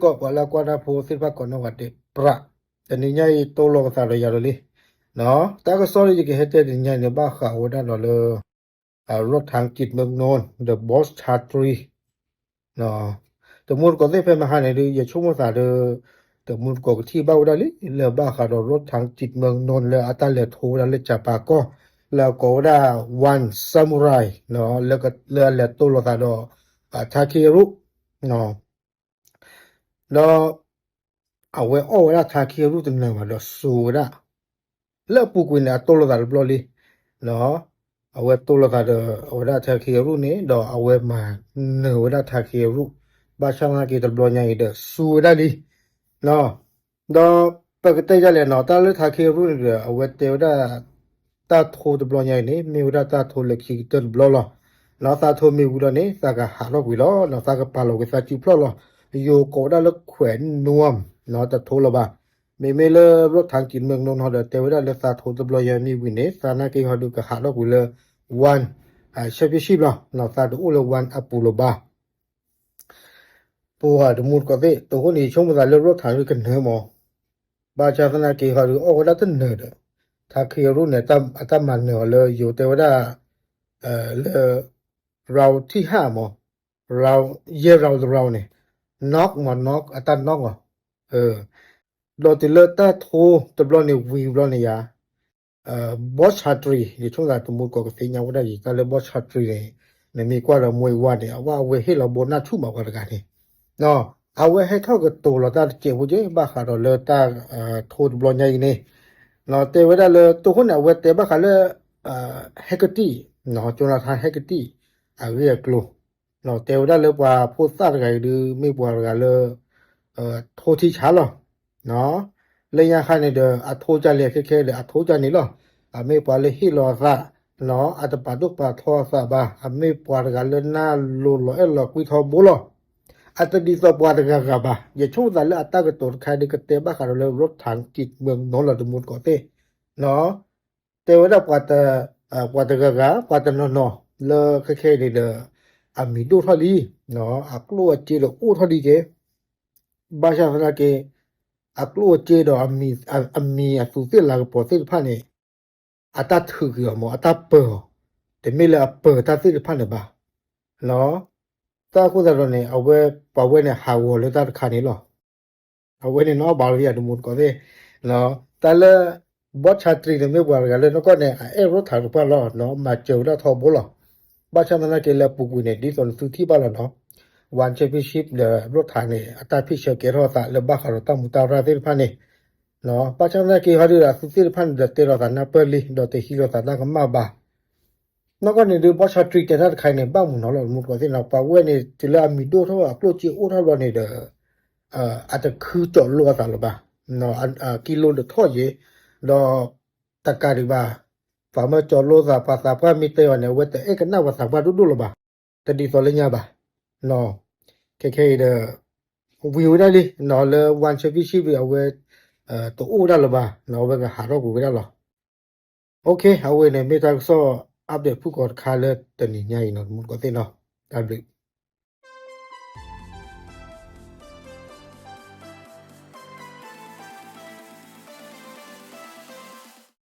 ကိးပှၤလၢအကွၢ်တၢ်ဖိသ့ၣ်တဖၣ်ကိးနီၢ်ဂၤဒဲးပြး, တနံၤညါအံၤ တိၢ်လိာ်ကသးဒီးယၤဒီးလံ. တၢ်ကစီၣ်လၢယကဟဲတဲတနံၤညါအံၤန့ၣ် ဘၣ်ဃးဝဲဒၣ်ဒီးလၢ ရူတ်ႉထၢင်ကံးမၢၢ်နိၣ် ဒီး ဘီၣ်ဆၣ်တြံ တမူတကိးသ့ၣ်ဖဲမဟါန့ၣ်ဒုး ယဆိကမိၣ်သးဒီး တမူတကိးကထံၣ်ဘၣ်ဝဲဒၣ်လံ လၢဘၣ်ဃးဒီးရူတ်ၣ်ထၢင်ကံးမၢၢ်နိၣ် လၢအတၢ်လဲၤထိဝဲဒၣ်လၢကၠၤပၤကီၢ် လၢအကိးဝဲဒၣ် One Samurai လၢအလဲၤတိၢ်လိာ်သးဒီး ထါခ့အရူၣ် ဒီး အဝဲအီၣ်ဝဲဒၣ်ထါခ့အရူၣ်တနၢၤဘၣ်ဒီးစူၤဝဲဒၣ် လၢအပူၤကွံာ်န့ၣ် အတိၢ်လိာ်သးတဘျီလံ. အဝဲတိၢ်လိာ်သးဒီးအဝဲဒၣ်ထါခ့အရူၣ်န့ၣ် ဒီးအဝဲမၤနၢၤဝဲဒၣ်ထါခ့အရူၣ် ဘၣ်ဆၣ်သနာ်က့တဘျီညါအံၤဒီးစူၤဝဲဒၣ်လံ. ဒီးပကတဲဒ်လဲၣ်နီၤ တၢ်လၢထါခ့အရူၣ်န့ၣ်ဒီး အဝဲတဲဝဲဒၣ် တၢ်ထိတဘျီညါအံၤန့ၣ် မ့ၢ်ဝဲဒၣ်တၢ်ထိလၢခံကတၢၢ်တဘျီလီၤ. ဒီးသးထိမ့ၢ်ဝံၤလီၤန့ၣ် သးကဟးထီၣ်ကွံာ်လီၤ. ဒီးသးကပာ်လီၤက့ၤသးစုဖျီၣ်လီၤ. ယိၤကိးဝဲဒၣ်လၢခွဲးနူမ် တထိလၢၤဘၣ်. မ့မ့ၢ်လၢရူတ်ၣ်ထၢင်ကံးမၢၢ်နိၣ်နီၤဒီး တဲဝဲဒၣ်လၢသးထိတဘျီညါမ့ၢ်ဝံၤန့ၣ် သးနာ်က့ဟီဒုးကဟးထီၣ်ကွံာ်လၢ One Championship လီၤ. သးတအိၣ်လၢ One အပူၤလၢၤဘၣ်. ပှၤတမူတကိးသ့ၣ် တဟိန့ၣ် ယဆိကမိၣ်သးလၢရူတ်ၣ်ထၢင်ကနၢၤမး, ဘၣ်ဆၣ်သနာ်က့ဟီဒုးအီၣ်ဝဲဒၣ်တနၢၤဒီး ထါခ့အရူၣ်န့ၣ် အတၢ်မၤနၢၤအီၤလၢယိၤတဲဝဲဒၣ် လၢ round ထံၣ်ဟးမး, round ယဲၢ် round တ round န့ၣ် knock မး knock အတၢ် knock အီၤ ဒီးတုၤလၢတၢ်ထိတဘျီန့ၣ်ဝံၤဘျီန့ၣ်ယါ ဘီၣ်ဆၣ်တြံ ယဆိကမိၣ်သးတမူတကိးကသ့ၣ်ညါဝဲဒၣ်ယံၤ တၢ်လၢဘီၣ်ဆၣ်တြံန့ၣ် နမ့ၢ်ကွၢ်ဒီးမွဲဝါန့ၣ် အဝဲဟ့ၣ်လီၤဘိနၢ်ဆူၣ်မးပှၤတဂၤန့ၣ် အဝဲဟဲထီၣ်ကတိၤလီၤတၢ်တစဲးဖိက့ ဘၣ်ဃးဒီးလၢတၢ်ထိတဘျီညါအံၤန့ၣ် တဲဝဲဒၣ်လၢတဟိန့ၣ် အဝဲတဲဘၣ်ဃးလၢ ဟဲကတံၢ် ကၠိနထါဟဲကတံၢ် အဂ့ၢ်အကျိၤ တဲဝဲဒၣ်လၢပှၤဖိသၣ်တဂၤအံၤဒုး မ့ၢ်ပှၤတဂၤလၢ ထိထံဆးလီၤ. လၢညါခါန့ၣ်ဒီး အထိကၢ်လဲၣ်ခဲခဲဒီး အထိကၢ်န့ၣ်လီၤ. အမ့ၢ်ပှၤလၢဟ့ၣ်လီၤအသး အတပာ်ဒိၣ်ပာ်ထီအသးဘၣ်. အမ့ၢ်ပှၤတဂၤလၢနၢ်လိၤလီၤအဲၣ်လီၤကွံထီဘိလီၤ. အတဒ်သိးပှၤတဂၤဂၤဘၣ်. ယဆိကမိၣ်သးလၢအတၢ်ကတိၤတခါဒုးကတဲဘၣ်ဃးဒီးလၢ ရူတ်ၣ်ထၢင်ကံးမၢၢ်နိၣ်လီၤ တမူတကိးသ့ၣ် တဲဝဲဒၣ် ပှၤတဂၤဂၤ ပှၤတနီၤနီၤ လၢခဲခဲအံၤန့ၣ်ဒီး အမံၤဒိၣ်ထီၣ်လံ, အကျိၣ်အစ့ဒီးအိၣ်ထီၣ်လံက့, ဘၣ်ဆၣ်သနာ်က့ အကျိၣ်အစ့ဒီး အမံၤအသူးသ့ၣ်လၤကပီၤသ့ၣ်တဖၣ်န့ၣ် အတၢ်ထုးက့ၤအီၤမး အတၢ်ပၢၤအီၤ, တမ့ၢ်လၢအပၢၤတၢ်သ့ၣ်တဖၣ်န့ၣ်ဘၣ်. တၢ်အဃိသတးဒီးန့ၣ် အဝဲ ပှၤဝဲန့ၣ်ဟးဂီၤလၢတၢ်တခါန့ၣ်လီၤ. အဝဲန့ၣ်နီၢ်ဘၣ်လီၤယၤတမူတကိးသ့ၣ်, တၢ်လၢ ဘီၣ်ဆၣ်တြံန့ၣ် မ့ၢ်ပှၤတဂၤလၢနီၢ်ကီၢ်န့ၣ် အအဲၣ်ရိၣ်ထၢၣ်တပှၢ်လီၤ, မၤစၢၤဝဲဒၣ်ထီဘိလီၤ. ဘၣ်ဆၣ်သနာ်က့လၢအပူၤကွံာ်န့ၣ် ဒ်သိးနသုထံၣ်ဘၣ်လီၤနီၤ, One Championship ဒီးရိၣ်ထၢၣ်န့ၣ် အတၢ်ဖ့ၣ်ဆၢကဲထီၣ်အသးလၢဘၣ်ဃးဒီးတၢ်မူတၢ်ရၢ်သ့ၣ်တဖၣ်န့ၣ်, ဘၣ်ဆၣ်သနာ်က့ဟီဒုးဒီး အသုးသ့ၣ်တဖၣ်န့ၣ်ဒီးတဲလီၤသးနၢ်ပၢၢ်လံ ဒီးတဟံးလီၤသးတၢ်ကမၣ်ဘၣ် နီၢ်ကီၢ်န့ၣ်ဒုး ဘီၣ်ဆၣ်တြံတဲတၢ်တခါအံၤန့ၣ် ဘၣ်မုာ်နီၤလီၤ တမူတကိးသ့ၣ်နီၤ, ပှၤဝဲန့ၣ် တုၤလၢအမံၤဒိၣ်ထီၣ်အကျိၣ်စ့အိၣ်ထီၣ်ဘျီန့ၣ်ဒီး အတခုကၠီးလိအသးလၢၤဘၣ်, ကံလိဒိၣ်ထီၣ်ယဲ, ဒီးတကးဒံးဘၣ်, ပှၤမ့ၢ်ကၠီးလိသး ပှၤသးပှၢ်မ့ၢ်တဲအီၤန့ၣ် အဝဲတအဲၣ်ကနၣ်ပှၤသးပှၢ်ဒိၣ်ဒိၣ်လၢၤဘၣ်, တဒ်သိးလၢညါဘၣ်, ခဲခဲအံၤဒီး ဝံၤဝဲဒၣ်လံနီၤ လၢ One Championship အဝဲ တအိၣ်ဝဲဒၣ်လၢၤဘၣ်နီၤ အဝဲကဟးထီၣ်ကွံာ်ဝဲဒၣ်လီၤ. အဝဲန့ၣ်မ့ၢ်တၢ်ကစီၣ် update ဖုၣ်ကိာ်တခါလၢတနံၤညါအံၤနီၤ တမူတကိးသ့ၣ်နီၤ, တၢ်ဘျုး